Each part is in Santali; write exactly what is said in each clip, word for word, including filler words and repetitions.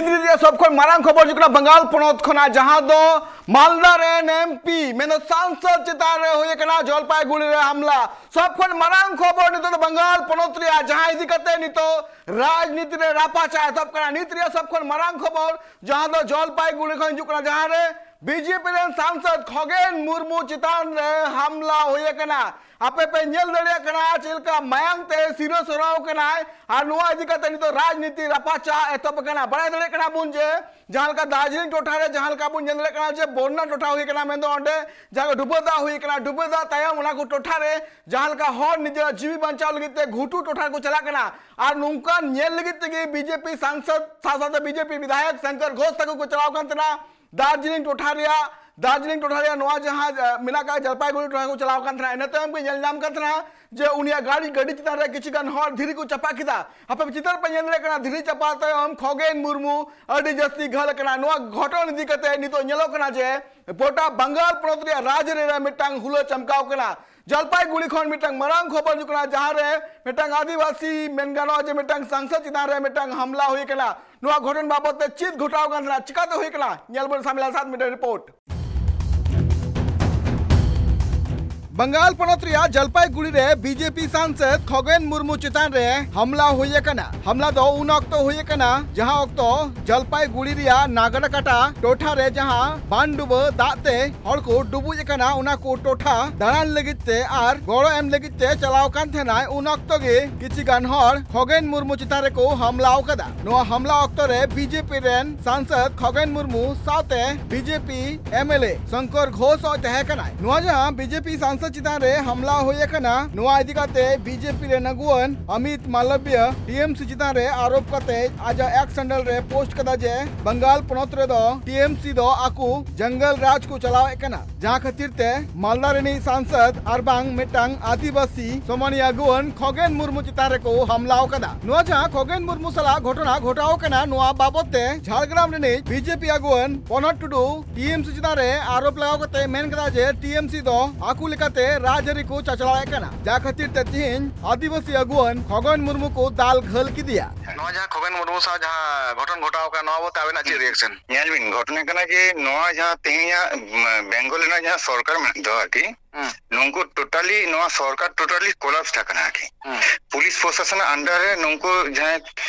ᱱᱤᱛ ᱨᱮᱭᱟᱜ ᱥᱚᱵ ᱠᱷᱚᱱ ᱢᱟᱨᱟᱝ ᱠᱷᱚᱵᱚᱨ ᱦᱤᱡᱩᱜ ᱠᱟᱱᱟ ᱵᱟᱝᱜᱟᱞ ᱯᱚᱱᱚᱛ ᱠᱷᱚᱱᱟᱜ, ᱡᱟᱦᱟᱸ ᱫᱚ ᱢᱟᱞᱫᱟ ᱨᱮᱱ ᱮᱢᱯᱤ ᱢᱮᱱᱫᱚ ᱥᱟᱝᱥᱚᱫ ᱪᱮᱛᱟᱱ ᱨᱮ ᱦᱩᱭ ᱟᱠᱟᱱᱟ ᱡᱚᱞᱯᱟᱭᱜᱩᱲᱤ ᱨᱮ ᱦᱟᱢᱞᱟ᱾ ᱥᱚᱵ ᱠᱷᱚᱱ ᱢᱟᱨᱟᱝ ᱠᱷᱚᱵᱚᱨ ᱱᱤᱛᱚᱜ ᱫᱚ ᱵᱟᱝᱜᱟᱞ ᱯᱚᱱᱚᱛ ᱨᱮᱭᱟᱜ, ᱡᱟᱦᱟᱸ ᱤᱫᱤ ᱠᱟᱛᱮ ᱱᱤᱛᱚᱜ ᱨᱟᱡᱽᱱᱤᱛᱤ ᱨᱮ ᱨᱟᱯᱟᱪᱟᱜ ᱮᱛᱚᱦᱚᱵ ᱠᱟᱱᱟ᱾ ᱱᱤᱛ ᱨᱮᱭᱟᱜ ᱥᱚᱵ ᱠᱷᱚᱱ ᱢᱟᱨᱟᱝ ᱠᱷᱚᱵᱚᱨ ᱡᱟᱦᱟᱸ ᱫᱚ ᱡᱚᱞᱯᱟᱭᱜᱩᱲᱤ ᱠᱷᱚᱱ ᱦᱤᱡᱩᱜ ᱠᱟᱱᱟ, ᱡᱟᱦᱟᱸ ᱨᱮ ᱵᱤᱡᱮᱯᱤ ᱨᱮᱱ ᱥᱟᱝᱥᱚᱫ ᱠᱷᱚᱜᱮᱱ ᱢᱩᱨᱢᱩ ᱪᱮᱛᱟᱱ ᱨᱮ ᱦᱟᱢᱞᱟ ᱦᱩᱭ ᱟᱠᱟᱱᱟ᱾ ᱟᱯᱮ ᱯᱮ ᱧᱮᱞ ᱫᱟᱲᱮᱭᱟᱜ ᱠᱟᱱᱟ ᱪᱮᱫ ᱞᱮᱠᱟ ᱢᱟᱭᱟᱝ ᱛᱮ ᱥᱤᱨᱟᱹ ᱥᱚᱨᱟᱣ ᱠᱟᱱᱟᱭ, ᱟᱨ ᱱᱚᱣᱟ ᱤᱫᱤ ᱠᱟᱛᱮ ᱱᱤᱛᱚᱜ ᱨᱟᱡᱽᱱᱤᱛᱤ ᱨᱟᱯᱟᱪᱟᱜ ᱮᱛᱚᱦᱚᱵ ᱟᱠᱟᱱᱟ᱾ ᱵᱟᱲᱟᱭ ᱫᱟᱲᱮᱭᱟᱜ ᱠᱟᱱᱟ ᱵᱚᱱ ᱡᱮ ᱡᱟᱦᱟᱸ ᱞᱮᱠᱟ ᱫᱟᱨᱡᱤᱞᱤᱝ ᱴᱚᱴᱷᱟ ᱨᱮ ᱡᱟᱦᱟᱸ ᱞᱮᱠᱟ ᱵᱚᱱ ᱧᱮᱞ ᱫᱟᱲᱮᱭᱟᱜ ᱠᱟᱱᱟ ᱡᱮ ᱵᱚᱱᱱᱟ ᱴᱚᱴᱷᱟ ᱦᱩᱭ ᱟᱠᱟᱱᱟ, ᱢᱮᱱᱫᱚ ᱚᱸᱰᱮ ᱡᱟᱦᱟᱸ ᱰᱩᱵᱟᱹ ᱫᱟᱜ ᱦᱩᱭ ᱟᱠᱟᱱᱟ, ᱰᱩᱵᱟᱹ ᱫᱟᱜ ᱛᱟᱭᱚᱢ ᱚᱱᱟ ᱠᱚ ᱴᱚᱴᱷᱟ ᱨᱮ ᱡᱟᱦᱟᱸ ᱞᱮᱠᱟ ᱦᱚᱲ ᱱᱤᱡᱮᱨᱟᱜ ᱡᱤᱣᱤ ᱵᱟᱧᱪᱟᱣ ᱞᱟᱹᱜᱤᱫ ᱛᱮ ᱜᱷᱩᱴᱩ ᱴᱚᱴᱷᱟ ᱨᱮᱠᱚ ᱪᱟᱞᱟᱜ ᱠᱟᱱᱟ᱾ ᱟᱨ ᱱᱚᱝᱠᱟᱱ ᱧᱮᱞ ᱞᱟᱹᱜᱤᱫ ᱛᱮᱜᱮ ᱵᱤᱡᱮᱯᱤ ᱥᱟᱝᱥᱚᱫ ᱥᱟᱶ ᱥᱟᱶᱛᱮ ᱵᱤᱡᱮᱯᱤ ᱵᱤᱫᱷᱟᱭᱚᱠ ᱥᱚᱝᱠᱚᱨ ᱜᱷᱳᱥ ᱛᱟᱠᱚ ᱠᱚ ᱪᱟᱞᱟᱣ ᱠᱟᱱ ᱛᱟᱦᱮᱱᱟ ᱫᱟᱨᱡᱤᱞᱤᱝ ᱴᱚᱴᱷᱟ ᱨᱮᱭᱟᱜ, ᱫᱟᱨᱡᱤᱞᱤᱝ ᱴᱚᱴᱷᱟ ᱨᱮᱭᱟᱜ ᱱᱚᱣᱟ ᱡᱟᱦᱟᱸ, ᱟᱸ, ᱢᱮᱱᱟᱜ ᱟᱠᱟᱫ ᱡᱚᱞᱯᱟᱭᱜᱩᱲᱤ ᱴᱚᱴᱷᱟ ᱠᱚ ᱪᱟᱞᱟᱣ ᱠᱟᱱ ᱛᱟᱦᱮᱱᱟ᱾ ᱤᱱᱟᱹ ᱛᱟᱭᱚᱢ ᱠᱚ ᱧᱮᱞ ᱧᱟᱢ ᱠᱟᱱ ᱛᱟᱦᱮᱱᱟ ᱡᱮ ᱩᱱᱤᱭᱟᱜ ᱜᱟᱹᱰᱤ, ᱜᱟᱹᱰᱤ ᱪᱮᱛᱟᱱ ᱨᱮ ᱠᱤᱪᱷᱩ ᱜᱟᱱ ᱦᱚᱲ ᱫᱷᱤᱨᱤ ᱠᱚ ᱪᱟᱯᱟᱫ ᱠᱮᱫᱟ᱾ ᱟᱯᱮ ᱪᱤᱛᱟᱹᱨ ᱯᱮ ᱧᱮᱞ ᱫᱟᱲᱮᱭᱟᱜ ᱠᱟᱱᱟ, ᱫᱷᱤᱨᱤ ᱪᱟᱯᱟᱫ ᱛᱟᱭᱚᱢ ᱠᱷᱚᱜᱮᱱ ᱢᱩᱨᱢᱩ ᱟᱹᱰᱤ ᱡᱟᱹᱥᱛᱤ ᱜᱷᱟᱹᱞ ᱟᱠᱟᱱᱟ᱾ ᱱᱚᱣᱟ ᱜᱷᱚᱴᱚᱱ ᱤᱫᱤ ᱠᱟᱛᱮ ᱱᱤᱛᱚᱜ ᱧᱮᱞᱚᱜ ᱠᱟᱱᱟ ᱡᱮ ᱜᱚᱴᱟ ᱵᱟᱝᱜᱟᱞ ᱯᱚᱱᱚᱛ ᱨᱮᱭᱟᱜ ᱨᱟᱡᱽᱟᱹᱨᱤ ᱨᱮ ᱢᱤᱫᱴᱟᱝ ᱦᱩᱞᱟᱹ ᱪᱟᱢᱠᱟᱣ ᱠᱟᱱᱟ᱾ ᱡᱚᱞᱯᱟᱭᱜᱩᱲᱤ ᱠᱷᱚᱱ ᱢᱤᱫᱴᱟᱝ ᱢᱟᱨᱟᱝ ᱠᱷᱚᱵᱚᱨ ᱦᱤᱡᱩᱜ ᱠᱟᱱᱟ, ᱡᱟᱦᱟᱸ ᱨᱮ ᱢᱤᱫᱴᱟᱝ ᱟᱹᱫᱤᱵᱟᱹᱥᱤ ᱢᱮᱱ ᱜᱟᱱᱚᱜᱼᱟ ᱡᱮ ᱢᱤᱫᱴᱟᱝ ᱥᱟᱝᱥᱚᱫ ᱪᱮᱛᱟᱱ ᱨᱮ ᱢᱤᱫᱴᱟᱝ ᱦᱟᱢᱞᱟ ᱦᱩᱭ ᱟᱠᱟᱱᱟ᱾ ᱱᱚᱣᱟ ᱜᱷᱚᱴᱚᱱ ᱵᱟᱵᱚᱛ ᱛᱮ ᱪᱮᱫ ᱜᱷᱚᱴᱟᱣ ᱟᱠᱟᱱ ᱛᱟᱦᱮᱱᱟ, ᱪᱤᱠᱟᱛᱮ ᱦᱩᱭ ᱟᱠᱟᱱᱟ, ᱧᱮᱞ ᱵᱚᱱ ᱥᱟᱢᱤᱞᱟ ᱥᱟᱛ ᱢᱤᱱᱤᱴ ᱨᱤᱯᱳᱨᱴ᱾ ᱵᱟᱝᱜᱟᱞ ᱯᱚᱱᱚᱛ ᱨᱮᱭᱟᱜ ᱡᱚᱞᱯᱟᱭᱜᱩᱲᱤ ᱨᱮ ᱵᱤᱡᱮᱯᱤ ᱥᱟᱝᱥᱚᱫ ᱠᱷᱚᱜᱮᱱ ᱢᱩᱨᱢᱩ ᱪᱮᱛᱟᱱ ᱨᱮ ᱦᱟᱢᱞᱟ ᱦᱩᱭ ᱟᱠᱟᱱᱟ᱾ ᱦᱟᱢᱞᱟ ᱫᱚ ᱩᱱ ᱚᱠᱛᱚ ᱦᱩᱭ ᱟᱠᱟᱱᱟ, ᱡᱟᱦᱟᱸ ᱚᱠᱛᱚ ᱡᱚᱞᱯᱟᱭᱜᱩᱲᱤ ᱨᱮᱭᱟᱜ ᱱᱟᱜᱟᱰᱟᱠᱟᱴᱟ ᱴᱚᱴᱷᱟ ᱨᱮ ᱡᱟᱦᱟᱸ ᱵᱟᱱᱰᱩᱵᱟᱹ ᱫᱟᱜ ᱛᱮ ᱦᱚᱲ ᱠᱚ ᱰᱩᱵᱩᱡ ᱟᱠᱟᱱᱟ, ᱚᱱᱟ ᱠᱚ ᱴᱚᱴᱷᱟ ᱫᱟᱬᱟᱱ ᱞᱟᱹᱜᱤᱫ ᱛᱮ ᱟᱨ ᱜᱚᱲᱚ ᱮᱢ ᱞᱟᱹᱜᱤᱫ ᱛᱮ ᱪᱟᱞᱟᱣ ᱠᱟᱱ ᱛᱟᱦᱮᱱᱟᱭ᱾ ᱩᱱ ᱚᱠᱛᱚ ᱜᱮ ᱠᱤᱪᱷᱤ ᱜᱟᱱ ᱦᱚᱲ ᱠᱷᱚᱜᱮᱱ ᱢᱩᱨᱢᱩ ᱪᱮᱛᱟᱱ ᱨᱮᱠᱚ ᱦᱟᱢᱞᱟ ᱟᱠᱟᱫᱟ᱾ ᱱᱚᱣᱟ ᱦᱟᱢᱞᱟ ᱚᱠᱛᱚ ᱨᱮ ᱵᱤᱡᱮᱯᱤ ᱨᱮᱱ ᱥᱟᱝᱥᱚᱫ ᱠᱷᱚᱜᱮᱱ ᱢᱩᱨᱢᱩ ᱥᱟᱶᱛᱮ ᱵᱤᱡᱮᱯᱤ ᱮᱢᱮᱞᱮ ᱥᱚᱝᱠᱚᱨ ᱜᱷᱳᱥ ᱦᱚᱸ ᱛᱟᱦᱮᱸ ᱠᱟᱱᱟᱭ᱾ ᱱᱚᱣᱟ ᱡᱟᱦᱟᱸ ᱵᱤᱡᱮᱯᱤ ᱥᱟᱝᱥᱚᱫ ᱪᱮᱛᱟᱱ ᱨᱮ ᱦᱟᱢᱞᱟ ᱦᱩᱭ ᱟᱠᱟᱱᱟ, ᱱᱚᱣᱟ ᱤᱫᱤ ᱠᱟᱛᱮ ᱵᱤᱡᱮᱯᱤ ᱨᱮᱱ ᱟᱹᱜᱩᱣᱟᱹᱱ ᱚᱢᱤᱛ ᱢᱟᱞᱚᱵᱤᱭᱟ ᱴᱤᱮᱢᱥᱤ ᱪᱮᱛᱟᱱ ᱨᱮ ᱟᱨᱳᱯ ᱠᱟᱛᱮ ᱟᱡᱟᱜ ᱮᱠᱥ ᱦᱮᱱᱰᱮᱞ ᱨᱮ ᱯᱳᱥᱴ ᱠᱟᱫᱟ ᱡᱮ ᱵᱟᱝᱜᱟᱞ ᱯᱚᱱᱚᱛ ᱨᱮᱫᱚ ᱴᱤᱮᱢᱥᱤ ᱫᱚ ᱟᱠᱚ ᱡᱚᱝᱜᱚᱞ ᱨᱟᱡᱽ ᱠᱚ ᱪᱟᱞᱟᱣᱮᱫ ᱠᱟᱱᱟ, ᱡᱟᱦᱟᱸ ᱠᱷᱟᱹᱛᱤᱨ ᱛᱮ ᱢᱟᱞᱫᱟ ᱨᱤᱱᱤᱡ ᱥᱟᱝᱥᱚᱫ ᱟᱨ ᱵᱟᱝ ᱢᱤᱫᱴᱟᱝ ᱟᱹᱫᱤᱵᱟᱹᱥᱤ ᱥᱚᱢᱟᱱᱤᱭᱟᱹ ᱟᱹᱜᱩᱣᱟᱹᱱ ᱠᱷᱚᱜᱮᱱ ᱢᱩᱨᱢᱩ ᱪᱮᱛᱟᱱ ᱨᱮᱠᱚ ᱦᱟᱢᱞᱟ ᱟᱠᱟᱫᱟ᱾ ᱱᱚᱣᱟ ᱡᱟᱦᱟᱸ ᱠᱷᱚᱜᱮᱱ ᱢᱩᱨᱢᱩ ᱥᱟᱞᱟᱜ ᱜᱷᱚᱴᱚᱱᱟ ᱜᱷᱚᱴᱟᱣ ᱟᱠᱟᱱᱟ, ᱱᱚᱣᱟ ᱵᱟᱵᱚᱛ ᱛᱮ ᱡᱷᱟᱲᱜᱨᱟᱢ ᱨᱤᱱᱤᱡ ᱵᱤᱡᱮᱯᱤ ᱟᱹᱜᱩᱣᱟᱹᱱ ᱯᱚᱱᱚᱛ ᱴᱩᱰᱩ ᱴᱤᱮᱢᱥᱤ ᱪᱮᱛᱟᱱ ᱨᱮ ᱟᱨᱳᱯ ᱞᱟᱜᱟᱣ ᱠᱟᱛᱮ ᱢᱮᱱ ᱠᱮᱫᱟ ᱡᱮ ᱴᱤᱮᱢᱥᱤ ᱫᱚ ᱟᱠᱚ ᱞᱮᱠᱟ ᱛᱮ ᱨᱟᱡᱽᱟᱹᱨᱤ ᱠᱚ ᱪᱟᱪᱞᱟᱣᱮᱫ ᱠᱟᱱᱟ, ᱡᱟ ᱠᱷᱟᱹᱛᱤᱨ ᱛᱮ ᱛᱤᱦᱤᱧ ᱟᱹᱫᱤᱵᱟᱹᱥᱤ ᱟᱹᱜᱩᱣᱟᱹᱱ ᱠᱷᱚᱜᱚᱱ ᱢᱩᱨᱢᱩ ᱠᱚ ᱫᱟᱞ ᱜᱷᱟᱹᱞ ᱠᱮᱫᱮᱭᱟ᱾ ᱱᱚᱣᱟ ᱡᱟᱦᱟᱸ ᱠᱷᱚᱜᱮᱱ ᱢᱩᱨᱢᱩ ᱥᱟᱶ ᱡᱟᱦᱟᱸ ᱜᱷᱚᱴᱚᱱ ᱜᱷᱚᱴᱟᱣ ᱟᱠᱟᱱᱟ, ᱱᱚᱣᱟ ᱵᱟᱵᱚᱛ ᱛᱮ ᱟᱵᱮᱱᱟᱜ ᱪᱮᱫ ᱨᱤᱭᱮᱠᱥᱚᱱ? ᱧᱮᱞ ᱵᱤᱱ, ᱜᱷᱚᱴᱚᱱᱟ ᱠᱟᱱᱟ ᱡᱮ ᱱᱚᱣᱟ ᱡᱟᱦᱟᱸ ᱛᱮᱦᱮᱧᱟᱜ, ᱩᱢ, ᱵᱮᱝᱜᱚᱞ ᱨᱮᱱᱟᱜ ᱡᱟᱦᱟᱸ ᱥᱚᱨᱠᱟᱨ ᱢᱮᱱᱟᱜ ᱫᱚ ᱟᱨᱠᱤ, ᱦᱩᱸ᱾ ᱱᱩᱠᱩ totally ᱱᱚᱣᱟ ᱥᱚᱨᱠᱟᱨ totally collapse ᱟᱠᱟᱱᱟ ᱟᱨᱠᱤ᱾ ᱦᱩᱸ᱾ ᱯᱩᱞᱤᱥ ᱯᱨᱚᱥᱟᱥᱚᱱ under ᱨᱮ ᱱᱩᱠᱩ ᱡᱟᱦᱟᱸᱭ,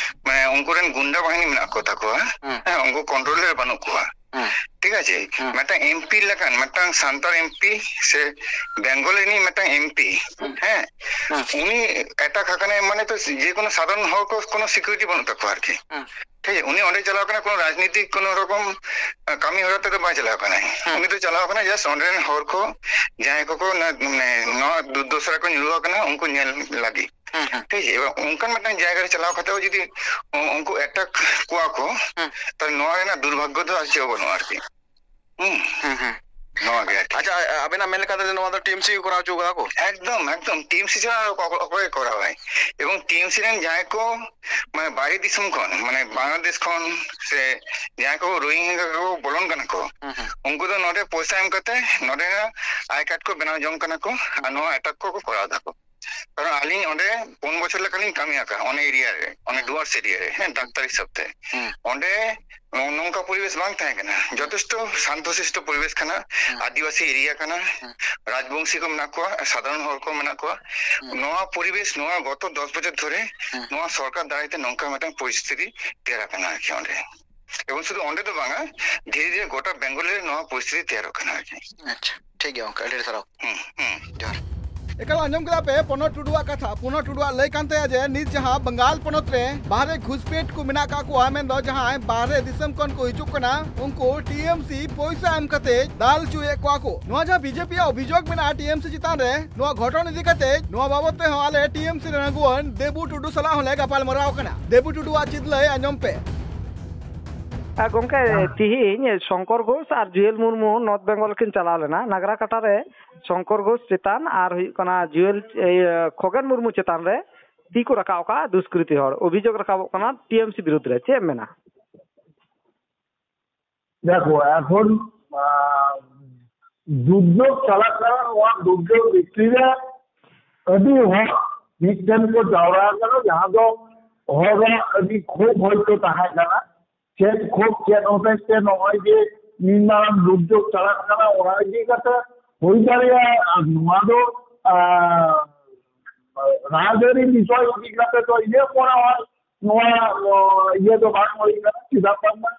ᱢᱟᱱᱮ, ᱩᱱᱠᱩ ᱨᱮᱱ ᱜᱩᱱᱰᱟ ᱵᱟᱦᱤᱱᱤ ᱢᱮᱱᱟᱜ ᱠᱚ ᱛᱟᱠᱚᱣᱟ, ᱦᱩᱸ᱾ ᱦᱮᱸ, ᱩᱱᱠᱩ control ᱨᱮ ᱵᱟᱹᱱᱩᱜ ᱠᱚᱣᱟ᱾ ᱦᱩᱸ᱾ ᱴᱷᱤᱠ ᱟᱪᱷᱮ? ᱦᱩᱸ᱾ ᱢᱤᱫᱴᱟᱝ MP ᱞᱮᱠᱟᱱ, ᱢᱤᱫᱴᱟᱝ ᱥᱟᱱᱛᱟᱲ MP ᱥᱮ ᱵᱮᱝᱜᱚᱞ ᱨᱤᱱᱤᱡ ᱢᱤᱫᱴᱟᱝ MP, ᱦᱩᱸ᱾ ᱦᱮᱸ, ᱦᱩᱸ᱾ ᱩᱱᱤ attack ᱟᱠᱟᱱᱟᱭ, ᱢᱟᱱᱮ ᱛᱚ ᱡᱮ ᱠᱳᱱᱳ ᱥᱟᱫᱷᱟᱨᱚᱱ ᱦᱚᱲ ᱠᱚ ᱠᱳᱱᱳ security ᱵᱟᱹᱱᱩᱜ ᱛᱟᱠᱚᱣᱟ ᱟᱨᱠᱤ᱾ ᱦᱩᱸ᱾ ᱴᱷᱤᱠ ᱟᱪᱷᱮ? ᱩᱱᱤ ᱚᱸᱰᱮ ᱪᱟᱞᱟᱣ ᱠᱟᱱᱟ, ᱠᱳᱱᱳ ᱨᱟᱡᱽᱱᱤᱛᱤᱠ ᱠᱳᱱᱳ ᱨᱚᱠᱚᱢ, ᱟ, ᱠᱟᱹᱢᱤ ᱦᱚᱨᱟ ᱛᱮᱫᱚ ᱵᱟᱭ ᱪᱟᱞᱟᱣ ᱠᱟᱱᱟᱭ᱾ ᱦᱩᱸ᱾ ᱩᱱᱤ ᱫᱚ ᱪᱟᱞᱟᱣ ᱠᱟᱱᱟᱭ just ᱚᱸᱰᱮ ᱨᱮᱱ ᱦᱚᱲ ᱠᱚ, ᱡᱟᱦᱟᱸᱭ ᱠᱚᱠᱚ ᱚᱱᱟ, ᱢᱟᱱᱮ, ᱱᱚᱣᱟ ᱫᱩᱨᱫᱚᱥᱟ ᱨᱮᱠᱚ ᱧᱩᱨᱩ ᱟᱠᱟᱱᱟ, ᱩᱱᱠᱩ ᱧᱮᱞ ᱞᱟᱹᱜᱤᱫ᱾ ᱦᱩᱸ, ᱦᱩᱸ᱾ ᱴᱷᱤᱠ ᱟᱪᱷᱮ? ᱮᱵᱟᱨ ᱚᱱᱠᱟᱱ ᱢᱤᱫᱴᱟᱝ ᱡᱟᱭᱜᱟ ᱨᱮ ᱪᱟᱞᱟᱣ ᱠᱟᱛᱮ ᱦᱚᱸ ᱡᱩᱫᱤ ᱩ-, ᱩᱱᱠᱩ attack ᱠᱚᱣᱟ ᱠᱚ, ᱦᱩᱸ᱾ ᱛᱟᱦᱞᱮ ᱱᱚᱣᱟ ᱨᱮᱱᱟᱜ ᱫᱩᱨᱵᱷᱟᱜᱽᱜᱚ ᱫᱚ ᱟᱨ ᱪᱮᱫ ᱦᱚᱸ ᱵᱟᱹᱱᱩᱜᱼᱟ ᱟᱨᱠᱤ᱾ ᱦᱩᱸ᱾ ᱦᱩᱸ, ᱦᱩᱸ᱾ ᱱᱚᱣᱟ ᱜᱮ ᱟᱨᱠᱤ᱾ ᱟᱪᱪᱷᱟ, ᱟ-, ᱟᱵᱮᱱᱟᱜ ᱢᱮᱱ ᱞᱮᱠᱟ ᱛᱮᱫᱚ ᱱᱚᱣᱟ ᱫᱚ TMC ᱜᱮ ᱠᱚᱨᱟᱣ ᱦᱚᱪᱚ ᱠᱟᱫᱟ ᱠᱚ? ᱮᱠᱫᱚᱢ, ᱮᱠᱫᱚᱢ᱾ TMC ᱪᱷᱟᱲᱟ ᱚᱠᱚ-, ᱚᱠᱚᱭᱮ ᱠᱚᱨᱟᱣᱟᱭ? ᱮᱵᱚᱝ TMC ᱨᱮᱱ ᱡᱟᱦᱟᱸᱭ ᱠᱚ, ᱢᱟᱱᱮ, ᱵᱟᱭᱨᱮ ᱫᱤᱥᱚᱢ ᱠᱷᱚᱱ, ᱢᱟᱱᱮ, ᱵᱟᱝᱞᱟᱫᱮᱥ ᱠᱷᱚᱱ ᱥᱮ ᱡᱟᱦᱟᱸᱭ ᱠᱚ ᱨᱳᱦᱤᱝᱜᱟ ᱠᱚ ᱵᱚᱞᱚᱱ ᱠᱟᱱᱟ ᱠᱚ, ᱦᱩᱸ, ᱦᱩᱸ᱾ ᱩᱱᱠᱩ ᱫᱚ ᱱᱚᱰᱮ ᱯᱚᱭᱥᱟ ᱮᱢ ᱠᱟᱛᱮ ᱱᱚᱰᱮᱱᱟᱜ I card ᱠᱚ ᱵᱮᱱᱟᱣ ᱡᱚᱝ ᱠᱟᱱᱟ ᱠᱚ ᱟᱨ ᱱᱚᱣᱟ attack ᱠᱚ ᱠᱚ ᱠᱚᱨᱟᱣ ᱫᱟᱠᱚ᱾ ᱠᱟᱨᱚᱱ ᱟᱹᱞᱤᱧ ᱚᱸᱰᱮ ᱯᱩᱱ ᱵᱚᱪᱷᱚᱨ ᱞᱮᱠᱟᱞᱤᱧ ᱠᱟᱹᱢᱤ ᱟᱠᱟᱫᱼᱟ ᱚᱱᱟ area ᱨᱮ, ᱚᱱᱟ ᱦᱩᱸ᱾ Dwarfs area ᱨᱮ, ᱦᱮᱸ, ᱰᱟᱠᱛᱟᱨ ᱦᱤᱥᱟᱹᱵ ᱛᱮ᱾ ᱦᱩᱸ᱾ ᱚᱸᱰᱮ ᱱᱚ-, ᱱᱚᱝᱠᱟ ᱯᱚᱨᱤᱵᱮᱥ ᱵᱟᱝ ᱛᱟᱦᱮᱸ ᱠᱟᱱᱟ, ᱡᱚᱛᱷᱮᱥᱴᱚ ᱥᱟᱱᱛᱚ ᱥᱤᱥᱴᱚ ᱯᱚᱨᱤᱵᱮᱥ ᱠᱟᱱᱟ, ᱦᱩᱸ᱾ ᱟᱹᱫᱤᱵᱟᱹᱥᱤ area ᱠᱟᱱᱟ, ᱦᱩᱸ᱾ ᱨᱟᱡᱽᱵᱚᱝᱥᱤ ᱠᱚ ᱢᱮᱱᱟᱜ ᱠᱚᱣᱟ, ᱥᱟᱫᱷᱟᱨᱚᱱ ᱦᱚᱲ ᱠᱚ ᱢᱮᱱᱟᱜ ᱠᱚᱣᱟ᱾ ᱦᱩᱸ᱾ ᱱᱚᱣᱟ ᱯᱚᱨᱤᱵᱮᱥ, ᱱᱚᱣᱟ ᱜᱚᱛᱚ ᱫᱚᱥ ᱵᱚᱪᱷᱚᱨ ᱫᱷᱚᱨᱮ ᱦᱩᱸ᱾ ᱱᱚᱣᱟ ᱥᱚᱨᱠᱟᱨ ᱫᱟᱨᱟᱭ ᱛᱮ ᱱᱚᱝᱠᱟ ᱢᱤᱫᱴᱟᱝ ᱯᱚᱨᱤᱥᱛᱷᱤᱛᱤ ᱛᱮᱭᱟᱨ ᱟᱠᱟᱱᱟ ᱟᱨᱠᱤ ᱚᱸᱰᱮ᱾ ᱮᱵᱚᱝ ᱥᱩᱫᱷᱩ ᱚᱸᱰᱮ ᱫᱚ ᱵᱟᱝᱟ, ᱫᱷᱤᱨᱮ ᱫᱷᱤᱨᱮ ᱜᱚᱴᱟ ᱵᱮᱝᱜᱚᱞ ᱨᱮ ᱱᱚᱣᱟ ᱯᱚᱨᱤᱥᱛᱷᱤᱛᱤ ᱛᱮᱭᱟᱨᱚᱜ ᱠᱟᱱᱟ ᱟᱨᱠᱤ᱾ ᱟᱪᱪᱷᱟ, ᱴᱷᱤᱠ ᱜᱮᱭᱟ ᱜᱚᱝᱠᱮ, ᱟᱹᱰᱤ ᱟᱹᱰᱤ ᱥᱟᱨᱦᱟᱣ᱾ ᱦᱩᱸ, ᱦᱩᱸ᱾ ᱡᱚᱦᱟᱨ᱾ ᱮᱠᱟᱞ ᱟᱸᱡᱚᱢ ᱠᱮᱫᱟ ᱯᱮ ᱯᱩᱱᱚ ᱴᱩᱰᱩᱣᱟᱜ ᱠᱟᱛᱷᱟ᱾ ᱯᱩᱱᱚ ᱴᱩᱰᱩᱣᱟᱜ ᱞᱟᱹᱭ ᱠᱟᱱ ᱛᱟᱭᱟ ᱡᱮ ᱱᱤᱛ ᱡᱟᱦᱟᱸ ᱵᱟᱝᱜᱟᱞ ᱯᱚᱱᱚᱛ ᱨᱮ ᱵᱟᱦᱨᱮ ᱜᱷᱩᱥᱯᱮᱴ ᱠᱚ ᱢᱮᱱᱟᱜ ᱠᱟᱜ ᱠᱚᱣᱟ, ᱢᱮᱱᱫᱚ ᱡᱟᱦᱟᱸᱭ ᱵᱟᱦᱨᱮ ᱫᱤᱥᱚᱢ ᱠᱷᱚᱱ ᱠᱚ ᱦᱤᱡᱩᱜ ᱠᱟᱱᱟ, ᱩᱱᱠᱩ TMC ᱯᱚᱭᱥᱟ ᱮᱢ ᱠᱟᱛᱮ ᱫᱟᱞ ᱦᱚᱪᱚᱭᱮᱫ ᱠᱚᱣᱟ ᱠᱚ᱾ ᱱᱚᱣᱟ ᱡᱟᱦᱟᱸ BJP ᱭᱟᱜ ᱚᱵᱷᱤᱡᱳᱜᱽ ᱢᱮᱱᱟᱜᱼᱟ TMC ᱪᱮᱛᱟᱱ ᱨᱮ, ᱱᱚᱣᱟ ᱜᱷᱚᱴᱚᱱ ᱤᱫᱤ ᱠᱟᱛᱮ ᱱᱚᱣᱟ ᱵᱟᱵᱚᱛ ᱛᱮᱦᱚᱸ ᱟᱞᱮ TMC ᱨᱮᱱ ᱟᱹᱜᱩᱣᱟᱹᱱ ᱫᱮᱵᱩ ᱴᱩᱰᱩ ᱥᱟᱞᱟᱜ ᱦᱚᱸᱞᱮ ᱜᱟᱯᱟᱞ ᱢᱟᱨᱟᱣ ᱠᱟᱱᱟ᱾ ᱫᱮᱵᱩ ᱴᱩᱰᱩᱣᱟᱜ ᱪᱮᱫ ᱞᱟᱹᱭ ᱟᱸᱡᱚᱢ ᱯᱮ᱾ ᱟᱨ ᱜᱚᱝᱠᱮ, ᱦᱮᱸ᱾ ᱛᱤᱦᱤᱧ ᱥᱚᱝᱠᱚᱨ ᱜᱷᱳᱥ ᱟᱨ ᱡᱩᱭᱮᱞ ᱢᱩᱨᱢᱩ ᱱᱚᱨᱛᱷ ᱵᱮᱝᱜᱚᱞ ᱠᱤᱱ ᱪᱟᱞᱟᱣ ᱞᱮᱱᱟ, ᱱᱟᱜᱽᱨᱟ ᱠᱟᱴᱟ ᱨᱮ ᱥᱚᱝᱠᱚᱨ ᱜᱷᱳᱥ ᱪᱮᱛᱟᱱ ᱟᱨ ᱦᱩᱭᱩᱜ ᱠᱟᱱᱟ ᱡᱩᱭᱮᱞ, ᱤᱭᱟᱹ, ᱠᱷᱚᱜᱮᱱ ᱢᱩᱨᱢᱩ ᱪᱮᱛᱟᱱ ᱨᱮ ᱛᱤ ᱠᱚ ᱨᱟᱠᱟᱵ ᱟᱠᱟᱫ ᱫᱩᱥᱠᱨᱤᱛᱤ ᱦᱚᱲ, ᱚᱵᱷᱤᱡᱳᱜᱽ ᱨᱟᱠᱟᱵᱚᱜ ᱠᱟᱱᱟ TMC ᱵᱤᱨᱩᱫᱽ ᱨᱮ, ᱪᱮᱫ ᱮᱢ ᱢᱮᱱᱟ? দেখো, এখন, আহ, ᱫᱩᱨᱡᱳᱜᱽ ᱪᱟᱞᱟᱜ ᱠᱟᱱᱟ, ᱱᱚᱣᱟ ᱫᱩᱨᱡᱳᱜᱽ ᱵᱷᱤᱛᱨᱤ ᱨᱮ ᱟᱹᱰᱤ ᱦᱚᱲ ᱢᱤᱫᱴᱷᱮᱱ ᱠᱚ ᱡᱟᱣᱨᱟ ᱟᱠᱟᱱᱟ, ᱡᱟᱦᱟᱸ ᱫᱚ ᱦᱚᱲᱟᱜ ᱟᱹᱰᱤ ᱠᱷᱩᱵ ᱦᱚᱭᱛᱳ ᱛᱟᱦᱮᱸ ᱠᱟᱱᱟ, ᱪᱮᱫ ᱠᱷᱩᱵ ᱪᱮᱫ ᱦᱚᱛᱮᱡ ᱛᱮ ᱱᱚᱜᱼᱚᱭ ᱡᱮ ᱢᱤᱫ ᱢᱟᱨᱟᱝ ᱫᱩᱨᱡᱳᱜᱽ ᱪᱟᱞᱟᱜ ᱠᱟᱱᱟ, ᱚᱱᱟ ᱤᱫᱤ ᱠᱟᱛᱮ ᱦᱩᱭ ᱫᱟᱲᱮᱭᱟᱜᱼᱟ᱾ ᱟᱨ ᱱᱚᱣᱟ ᱫᱚ, ᱟᱸ, ᱨᱟᱡᱽᱟᱹᱨᱤ ᱵᱤᱥᱚᱭ ᱤᱫᱤ ᱠᱟᱛᱮ ᱫᱚ ᱤᱧᱟᱹᱜ ᱢᱚᱱᱮ ᱦᱚᱭ ᱱᱚᱣᱟ, ᱱᱚᱣᱟ ᱤᱭᱟᱹ ᱫᱚ ᱵᱟᱝ ᱦᱩᱭ ᱠᱟᱱᱟ, ᱪᱮᱫᱟᱜ ᱵᱟᱝᱢᱟ,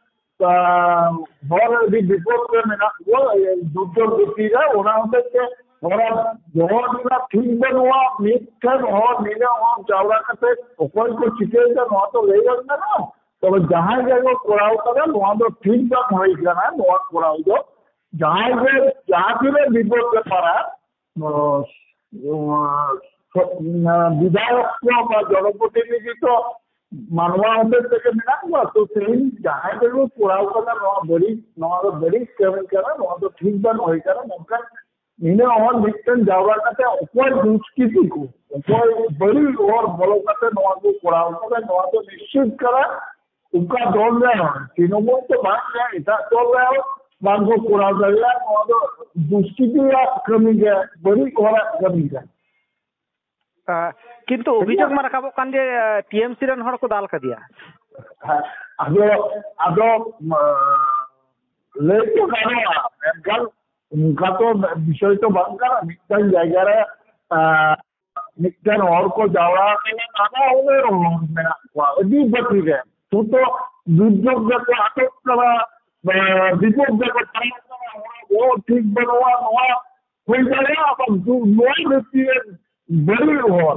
ᱟᱸ, ᱦᱚᱲ ᱟᱹᱰᱤ ᱵᱤᱯᱚᱫ ᱨᱮ ᱢᱮᱱᱟᱜ ᱠᱚᱣᱟ, ᱮ, ᱫᱩᱨᱡᱳᱜᱽ ᱵᱷᱤᱛᱤᱨ ᱨᱮ, ᱚᱱᱟ ᱦᱚᱛᱮᱡ ᱛᱮ ᱦᱚᱲᱟᱜ ᱫᱚᱦᱚ ᱨᱮᱱᱟᱜ ᱴᱷᱤᱠ ᱵᱟᱹᱱᱩᱜᱼᱟ᱾ ᱢᱤᱫᱴᱷᱮᱱ ᱦᱚᱲ ᱱᱤᱱᱟᱹᱜ ᱦᱚᱲ ᱡᱟᱣᱨᱟ ᱠᱟᱛᱮ ᱚᱠᱚᱭ ᱠᱚ ᱪᱤᱠᱟᱹᱭᱮᱫᱟ ᱱᱚᱣᱟ ᱫᱚ ᱞᱟᱹᱭ ᱵᱟᱝ ᱜᱟᱱᱚᱜᱼᱟ᱾ ᱛᱚᱵᱮ ᱡᱟᱦᱟᱸᱭ ᱜᱮᱠᱚ ᱠᱚᱨᱟᱣ ᱠᱟᱫᱟ ᱱᱚᱣᱟ ᱫᱚ ᱴᱷᱤᱠ ᱵᱟᱝ ᱦᱩᱭ ᱠᱟᱱᱟ ᱱᱚᱣᱟ ᱠᱚᱨᱟᱣ ᱫᱚ᱾ ᱡᱟᱦᱟᱸᱭ ᱜᱮ ᱡᱟᱦᱟᱸ ᱛᱤᱱᱟᱹᱜ ᱵᱤᱯᱚᱫ ᱨᱮ ᱯᱟᱲᱟᱜ, ᱱᱚᱣᱟ, ᱱᱚᱣᱟ, ᱵᱤᱫᱷᱟᱭᱚᱠ ᱠᱚ ᱵᱟ ᱡᱚᱱᱚᱯᱨᱚᱛᱤᱱᱤᱫᱷᱤ ᱛᱚ ᱢᱟᱱᱣᱟ ᱦᱚᱛᱮᱡ ᱛᱮᱜᱮ ᱢᱮᱱᱟᱜ ᱠᱚᱣᱟ᱾ ᱛᱚ ᱛᱮᱦᱮᱧ ᱡᱟᱦᱟᱸᱭ ᱜᱮᱠᱚ ᱠᱚᱨᱟᱣ ᱠᱟᱫᱟ ᱱᱚᱣᱟ ᱵᱟᱹᱲᱤᱡ, ᱱᱚᱣᱟ ᱫᱚ ᱵᱟᱹᱲᱤᱡ ᱠᱟᱹᱢᱤ ᱠᱟᱱᱟ, ᱱᱚᱣᱟ ᱫᱚ ᱴᱷᱤᱠ ᱵᱟᱝ ᱦᱩᱭ ᱠᱟᱱᱟ᱾ ᱢᱮᱱᱠᱷᱟᱱ ᱱᱤᱱᱟᱹᱜ ᱦᱚᱲ ᱢᱤᱫᱴᱮᱱ ᱡᱟᱣᱨᱟ ᱠᱟᱛᱮ ᱚᱠᱚᱭ ᱫᱩᱥᱠᱨᱤᱛᱤ ᱠᱚ, ᱚᱠᱚᱭ ᱵᱟᱹᱲᱤᱡ ᱦᱚᱲ ᱵᱚᱞᱚ ᱠᱟᱛᱮ ᱱᱚᱣᱟ ᱠᱚ ᱠᱚᱨᱟᱣ ᱠᱟᱫᱟ, ᱱᱚᱣᱟ ᱫᱚ ᱱᱤᱥᱪᱤᱛ ᱠᱟᱱᱟ ᱚᱠᱟ ᱫᱚᱞ ᱨᱮ ᱦᱚᱸ, ᱛᱨᱤᱱᱚᱢᱩᱞ ᱫᱚ ᱵᱟᱝ ᱠᱟᱱᱟ, ᱮᱴᱟᱜ ᱫᱚᱞ ᱨᱮ ᱦᱚᱸ ᱵᱟᱝ ᱠᱚ ᱠᱚᱨᱟᱣ ᱫᱟᱲᱮᱭᱟᱜᱼᱟ᱾ ᱱᱚᱣᱟ ᱫᱚ ᱫᱩᱥᱠᱨᱤᱛᱤᱭᱟᱜ ᱠᱟᱹᱢᱤ ᱜᱮ, ᱵᱟᱹᱲᱤᱡ ᱦᱚᱲᱟᱜ ᱠᱟᱹᱢᱤ ᱜᱮ᱾ ᱟᱸ, ᱠᱤᱱᱛᱩ ᱚᱵᱷᱤᱡᱳᱜᱽ ᱢᱟ ᱨᱟᱠᱟᱵᱚᱜ ᱠᱟᱱ ᱡᱮ, ᱟᱸ, ᱴᱤ ᱮᱢ ᱥᱤ ᱨᱮᱱ ᱦᱚᱲ ᱠᱚ ᱫᱟᱞ ᱠᱟᱫᱮᱭᱟ᱾ ᱦᱮᱸ, ᱟᱫᱚ, ᱟᱫᱚ, ᱟᱸ, ᱞᱟᱹᱭ ᱛᱚ ᱜᱟᱱᱚᱜᱼᱟ, ᱢᱮᱱᱠᱷᱟᱱ ᱚᱱᱠᱟ ᱛᱚ ᱵᱤᱥᱚᱭ ᱛᱚ ᱵᱟᱝ ᱠᱟᱱᱟ᱾ ᱢᱤᱫᱴᱟᱝ ᱡᱟᱭᱜᱟ ᱨᱮ, ᱟᱸ, ᱢᱤᱫᱴᱟᱝ ᱦᱚᱲ ᱠᱚ ᱡᱟᱣᱨᱟ ᱟᱠᱟᱱᱟ, ᱱᱟᱱᱟ ᱦᱩᱱᱟᱹᱨ ᱦᱚᱲ ᱢᱮᱱᱟᱜ ᱠᱚᱣᱟ, ᱟᱹᱰᱤ ᱯᱟᱹᱴᱤ ᱨᱮ᱾ ᱡᱷᱚᱛᱚ ᱫᱩᱨᱡᱳᱜᱽ ᱨᱮᱠᱚ ᱟᱴᱚᱠ ᱠᱟᱱᱟ, ᱟᱸ, ᱵᱤᱯᱚᱫ ᱨᱮᱠᱚ ᱪᱟᱞᱟᱜ ᱠᱟᱱᱟ, ᱚᱲᱟᱜ ᱫᱚ ᱴᱷᱤᱠ ᱵᱟᱹᱱᱩᱜᱼᱟ, ᱱᱚᱣᱟ ᱦᱩᱭ ᱫᱟᱲᱮᱭᱟᱜᱼᱟ᱾ ᱟᱵᱟᱨ ᱫᱩ-, ᱱᱚᱣᱟ ᱵᱷᱤᱛᱤᱨ ᱨᱮ ᱵᱟᱹᱲᱤᱡ ᱦᱚᱲ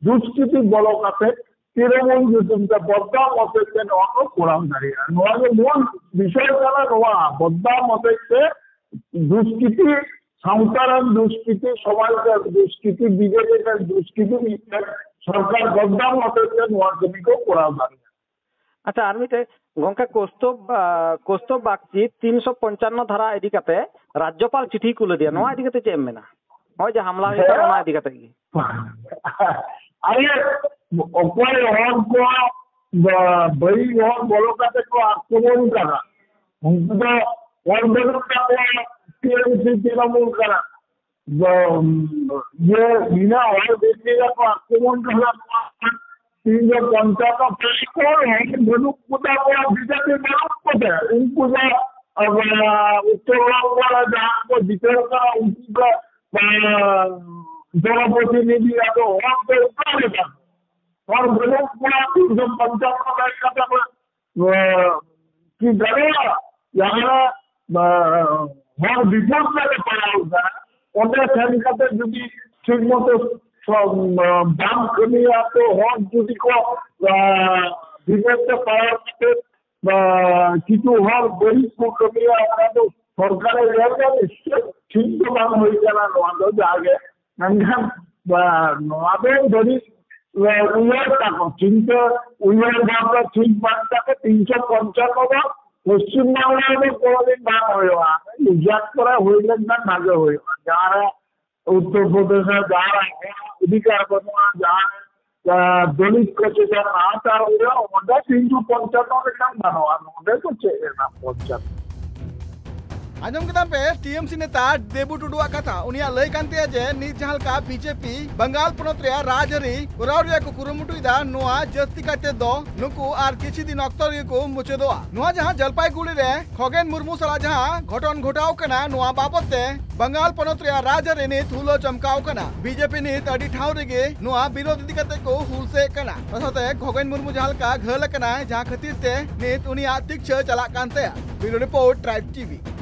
ᱫᱩᱥᱠᱨᱤᱛᱤ ᱵᱚᱞᱚ ᱠᱟᱛᱮ ᱛᱤᱨᱚᱢᱩᱞ ᱧᱩᱛᱩᱢ ᱛᱮ ᱵᱚᱫᱱᱟᱢ ᱦᱚᱛᱮᱡ ᱛᱮ ᱱᱚᱣᱟ ᱠᱚ ᱠᱚᱨᱟᱣ ᱫᱟᱲᱮᱭᱟᱜᱼᱟ᱾ ᱱᱚᱣᱟ ᱜᱮ ᱢᱩᱞ ᱵᱤᱥᱚᱭ ᱠᱟᱱᱟ᱾ ᱱᱚᱣᱟ ᱵᱚᱫᱱᱟᱢ ᱦᱚᱛᱮᱡ ᱛᱮ ᱫᱩᱥᱠᱨᱤᱛᱤ, ᱥᱟᱶᱛᱟ ᱨᱮᱱ ᱫᱩᱥᱠᱨᱤᱛᱤ, ᱥᱚᱢᱟᱡᱽ ᱨᱮᱱ ᱫᱩᱥᱠᱨᱤᱛᱤ, ᱵᱤᱡᱮᱯᱤ ᱨᱮᱱ ᱫᱩᱥᱠᱨᱤᱛᱤ ᱢᱤᱫᱴᱮᱱ ᱥᱚᱨᱠᱟᱨ ᱵᱚᱫᱱᱟᱢ ᱦᱚᱛᱮᱡ ᱛᱮ ᱱᱚᱣᱟ ᱠᱟᱹᱢᱤ ᱠᱚ ᱠᱚᱨᱟᱣ ᱫᱟᱲᱮᱭᱟᱜᱼᱟ᱾ ᱟᱪᱪᱷᱟ, ᱟᱨ ᱢᱤᱫᱴᱮᱡ ᱜᱚᱝᱠᱮ, ᱠᱳᱥᱛᱚᱵ, ᱟ, ᱠᱳᱥᱛᱚᱵ ᱵᱟᱜᱪᱤ ᱛᱤᱱᱥᱚ ᱯᱚᱧᱪᱟᱱᱱᱚ ᱫᱷᱟᱨᱟ ᱤᱫᱤ ᱠᱟᱛᱮ ᱨᱟᱡᱽᱡᱚᱯᱟᱞ ᱪᱤᱴᱷᱤ ᱠᱩᱞ ᱟᱫᱮᱭᱟ, ᱱᱚᱣᱟ ᱤᱫᱤ ᱠᱟᱛᱮ ᱪᱮᱫ ᱮᱢ ᱢᱮᱱᱟ? ᱱᱚᱜᱼᱚᱭ ᱡᱮ ᱦᱟᱢᱞᱟ ᱦᱩᱭ ᱠᱟᱱᱟ, ᱦᱮᱸ᱾ ᱚᱱᱟ ᱤᱫᱤ ᱠᱟᱛᱮ ᱜᱮ᱾ ᱟᱨᱮ, ᱚᱠᱚᱭ ᱦᱚᱲ ᱠᱚ ᱵᱟ-, ᱵᱟᱹᱲᱤᱡ ᱦᱚᱲ ᱵᱚᱞᱚ ᱠᱟᱛᱮ ᱠᱚ ᱟᱠᱨᱚᱢᱚᱱ ᱠᱟᱱᱟ, ᱩᱱᱠᱩ ᱫᱚ ᱦᱚᱲ ᱵᱟᱹᱱᱩᱜ ᱛᱟᱠᱚᱣᱟ, ᱴᱤᱮᱢᱥᱤ ᱛᱨᱤᱱᱚᱢᱩᱞ ᱠᱟᱱᱟ᱾ ᱤᱭᱟᱹ ᱵᱤᱱᱟᱹ ᱦᱚᱲ ᱵᱷᱤᱛᱨᱤ ᱨᱮᱠᱚ ᱟᱠᱨᱚᱢᱚᱱ ᱠᱟᱱᱟ᱾ ᱛᱤᱦᱤᱧ ᱫᱚ ᱯᱚᱧᱪᱟᱭᱮᱛ ᱠᱚᱨᱮ ᱦᱚᱲ ᱵᱟᱹᱱᱩᱜ ᱠᱚᱛᱟ ᱠᱚᱣᱟ, ᱵᱤᱡᱮᱯᱤ ᱵᱟᱹᱱᱩᱜ ᱠᱚᱛᱮ ᱩᱱᱠᱩ ᱫᱚ ᱟᱵᱚ ᱩᱛᱛᱚᱨ ᱵᱚᱝᱜᱚ ᱨᱮ ᱡᱟᱦᱟᱸ ᱠᱚ ᱡᱤᱛᱟᱹᱣ ᱠᱟᱱᱟ ᱩᱱᱠᱩ ᱫᱚ ᱡᱚᱱᱚᱯᱨᱚᱛᱤᱱᱤᱫᱷᱤ ᱟᱫᱚ ᱦᱚᱲ ᱫᱚ ᱚᱠᱟ ᱞᱮᱠᱟ? ᱦᱚᱲ ᱵᱟᱹᱱᱩᱜ ᱠᱚᱣᱟ, ᱛᱤᱱᱥᱚ ᱯᱚᱧᱪᱟᱱᱱᱚ ᱞᱮᱠᱟᱛᱮ ᱠᱚ ᱮ, ᱪᱮᱫ ᱫᱟᱲᱮᱭᱟᱜᱼᱟ? ᱡᱟᱦᱟᱸ ᱨᱮ, ᱮ, ᱦᱚᱲ ᱵᱤᱯᱚᱫ ᱨᱮ ᱯᱟᱲᱟᱣ ᱟᱠᱟᱱᱟ, ᱚᱸᱰᱮ ᱥᱮᱱ ᱠᱟᱛᱮ ᱡᱩᱫᱤ ᱴᱷᱤᱠ ᱢᱚᱛᱚ ᱥᱚ-, ᱮ, ᱵᱟᱢ ᱠᱟᱹᱢᱤᱭᱟ, ᱛᱚ ᱦᱚᱲ ᱡᱩᱫᱤ ᱠᱚ, ᱮ, ᱵᱤᱯᱚᱫ ᱨᱮ ᱯᱟᱲᱟᱣ ᱠᱟᱛᱮ, ᱮ, ᱠᱤᱪᱷᱩ ᱦᱚᱲ ᱵᱟᱹᱲᱤᱡ ᱠᱚ ᱠᱟᱹᱢᱤᱭᱟ, ᱚᱱᱟ ᱫᱚ ᱥᱚᱨᱠᱟᱨᱮ ᱧᱮᱞ ᱫᱟ᱾ ᱱᱤᱥᱪᱚᱭ ᱴᱷᱤᱠ ᱫᱚ ᱵᱟᱝ ᱦᱩᱭ ᱠᱟᱱᱟ ᱱᱚᱣᱟ ᱫᱚ, ᱡᱟᱜᱮ ᱢᱮᱱᱠᱷᱟᱱ, ᱵᱟ-, ᱱᱚᱣᱟ ᱫᱚ ᱵᱟᱹᱲᱤᱡ, ᱮ, ᱩᱭᱦᱟᱹᱨ ᱛᱟᱠᱚ, ᱪᱤᱱᱛᱟᱹ, ᱩᱭᱦᱟᱹᱨ ᱵᱷᱟᱵᱽᱱᱟ ᱴᱷᱤᱠ ᱵᱟᱝ ᱛᱟᱠᱚ, ᱛᱤᱱᱥᱚ ᱯᱚᱧᱪᱟᱱᱱᱚ ᱫᱚ ᱯᱚᱥᱪᱤᱢ ᱵᱟᱝᱞᱟ ᱨᱮᱫᱚ ᱠᱳᱱᱳ ᱫᱤᱱ ᱵᱟᱝ ᱦᱩᱭᱩᱜᱼᱟ᱾ ᱜᱩᱡᱽᱨᱟᱴ ᱠᱚᱨᱮ ᱦᱩᱭ ᱞᱮᱱᱠᱷᱟᱱ ᱵᱷᱟᱜᱮ ᱦᱩᱭᱩᱜᱼᱟ᱾ ᱡᱟᱦᱟᱸ ᱨᱮ ᱩᱛᱛᱚᱨ ᱯᱨᱚᱫᱮᱥ ᱨᱮ ᱡᱟᱦᱟᱸ ᱨᱮ ᱚᱫᱷᱤᱠᱟᱨ ᱵᱟᱹᱱᱩᱜᱼᱟ, ᱡᱟᱦᱟᱸ ᱨᱮ, ᱮ, ᱫᱚᱞᱤᱛ ᱠᱚ ᱪᱮᱛᱟᱱ ᱱᱟᱦᱟᱪᱟᱨ ᱦᱩᱭᱩᱜᱼᱟ, ᱚᱸᱰᱮ ᱛᱤᱱᱥᱚ ᱯᱚᱧᱪᱟᱱᱱᱚ ᱞᱮᱠᱷᱟᱱ ᱜᱟᱱᱚᱜᱼᱟ᱾ ᱱᱚᱸᱰᱮ ᱫᱚ ᱪᱮᱫ ᱨᱮᱱᱟᱜ ᱯᱚᱧᱪᱟᱱᱱᱚ? ᱟᱸᱡᱚᱢ ᱠᱮᱫᱟᱢ ᱯᱮ ᱴᱤᱮᱢᱥᱤ ᱱᱮᱛᱟ ᱫᱮᱵᱩ ᱴᱩᱰᱩᱣᱟᱜ ᱠᱟᱛᱷᱟ᱾ ᱩᱱᱤᱭᱟᱜ ᱞᱟᱹᱭ ᱠᱟᱱ ᱛᱟᱭᱟ ᱡᱮ ᱱᱤᱛ ᱡᱟᱦᱟᱸ ᱞᱮᱠᱟ ᱵᱤᱡᱮᱯᱤ ᱵᱟᱝᱜᱟᱞ ᱯᱚᱱᱚᱛ ᱨᱮᱭᱟᱜ ᱨᱟᱡᱽᱟᱹᱨᱤ ᱠᱚᱨᱟᱣ ᱨᱮᱭᱟᱜ ᱠᱚ ᱠᱩᱨᱩᱢᱩᱴᱩᱭᱮᱫᱟ, ᱱᱚᱣᱟ ᱡᱟᱹᱥᱛᱤ ᱠᱟᱭᱛᱮ ᱫᱚ ᱱᱩᱠᱩ ᱟᱨ ᱠᱤᱪᱷᱩ ᱫᱤᱱ ᱚᱠᱛᱚ ᱨᱮᱜᱮ ᱠᱚ ᱢᱩᱪᱟᱹᱫᱚᱜᱼᱟ᱾ ᱱᱚᱣᱟ ᱡᱟᱦᱟᱸ ᱡᱚᱞᱯᱟᱭᱜᱩᱲᱤ ᱨᱮ ᱠᱷᱚᱜᱮᱱ ᱢᱩᱨᱢᱩ ᱥᱟᱞᱟᱜ ᱡᱟᱦᱟᱸ ᱜᱷᱚᱴᱚᱱ ᱜᱷᱚᱴᱟᱣ ᱠᱟᱱᱟ, ᱱᱚᱣᱟ ᱵᱟᱵᱚᱛ ᱛᱮ ᱵᱟᱝᱜᱟᱞ ᱯᱚᱱᱚᱛ ᱨᱮᱭᱟᱜ ᱨᱟᱡᱽᱟᱹᱨᱤ ᱱᱤᱛ ᱦᱩᱞᱟᱹ ᱪᱚᱢᱠᱟᱣ ᱠᱟᱱᱟ᱾ ᱵᱤᱡᱮᱯᱤ ᱱᱤᱛ ᱟᱹᱰᱤ ᱴᱷᱟᱶ ᱨᱮᱜᱮ ᱱᱚᱣᱟ ᱵᱤᱨᱳᱫ ᱤᱫᱤ ᱠᱟᱛᱮ ᱠᱚ ᱦᱩᱞᱥᱟᱹᱭᱮᱫ ᱠᱟᱱᱟ᱾ ᱚᱱᱟ ᱥᱟᱶᱛᱮ ᱠᱷᱚᱜᱮᱱ ᱢᱩᱨᱢᱩ ᱡᱟᱦᱟᱸ ᱞᱮᱠᱟ ᱜᱷᱟᱹᱞ ᱟᱠᱟᱱᱟᱭ, ᱡᱟᱦᱟᱸ ᱠᱷᱟᱹᱛᱤᱨ ᱛᱮ ᱱᱤᱛ ᱩᱱᱤᱭᱟᱜ ᱛᱤᱠᱪᱷᱟᱹ ᱪᱟᱞᱟᱜ ᱠᱟᱱ ᱛᱟᱭᱟ᱾ ᱵᱤᱭᱩᱨᱳ ᱨᱤᱯᱳᱨᱴ, ᱴᱨᱟᱭᱤᱵᱽ ᱴᱤᱵᱷᱤ᱾